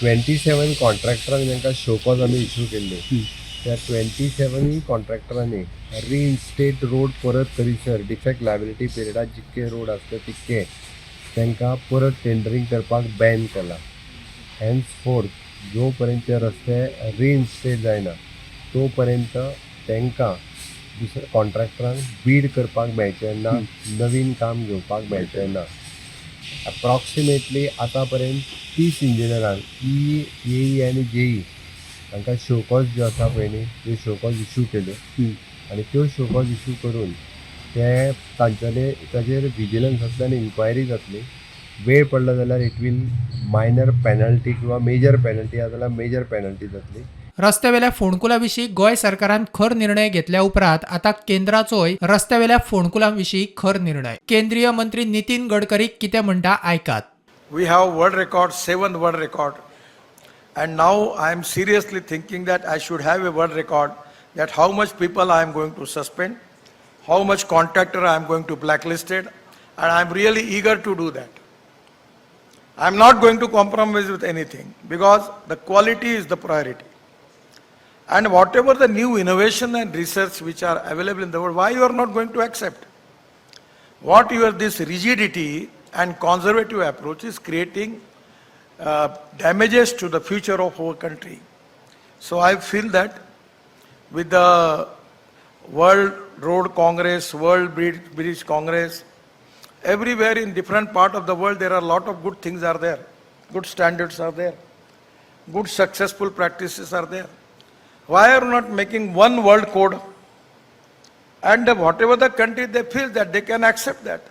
27 कॉन्ट्रॅक्टरांक तांकां शोकॉज आमी इशू केल्ली. त्या 27 कॉन्ट्रॅक्टरांनी रिइन्स्टेट रोड परत करीसर, डिफेक्ट लायबिलिटी पिरियडात जितके रोड आसता तितके तांकां परत टेंडरींग करपाक बॅन केला. हेन्स फोर्थ जो पर्यंत ते रस्ते रिइन्स्टेट जायना, तो पर्यंत तांकां दुसऱ्या कॉन्ट्रॅक्टरांक बीड करपाक मेळचें ना, नवीन काम घेवपाक मेळचें ना. अप्रॉक्सिमेटली आतां पर्यंत 30 इंजिनियरांक, ई, ए आनी जेई, तांकां शोकॉज ज्यो आसा पळय न्ही, त्यो शोकॉज इशू केल्यो आनी त्यो शोकॉज इशू करून ते तांच्यानी ताजेर विजिलन्सांतल्यान इन्क्वायरी जातली. वेळ पडलो जाल्यार it will minor penalty किंवा मेजर पेनल्टी आसा जाल्यार मेजर पेनल्टी जातली. रस्त्यावेल्या फोंडकुलां विशीं गोंय सरकारान खर निर्णय घेतल्या उपरांत आतां केंद्राचोय रस्त्यावेल्या फोंडकुलां विशीं खर निर्णय. केंद्रीय मंत्री नितीन गडकरी कितें म्हणटा, आयकात. We have world record, seven world record. And now I am seriously thinking that I should have a world record that how much people I am going to suspend, how much contractor I am going to blacklisted, and I am really eager to do that. I am not going to compromise with anything because the quality is the priority. And whatever the new innovation and research which are available in the world, why you are not going to accept? What your this rigidity and conservative approach is creating damages to the future of our country. So I feel that with the World Road Congress, World Bridge Congress, everywhere in different part of the world there are a lot of good things are there, good standards are there, good successful practices are there. Why are you not making one world code? And whatever the country they feel that they can accept that.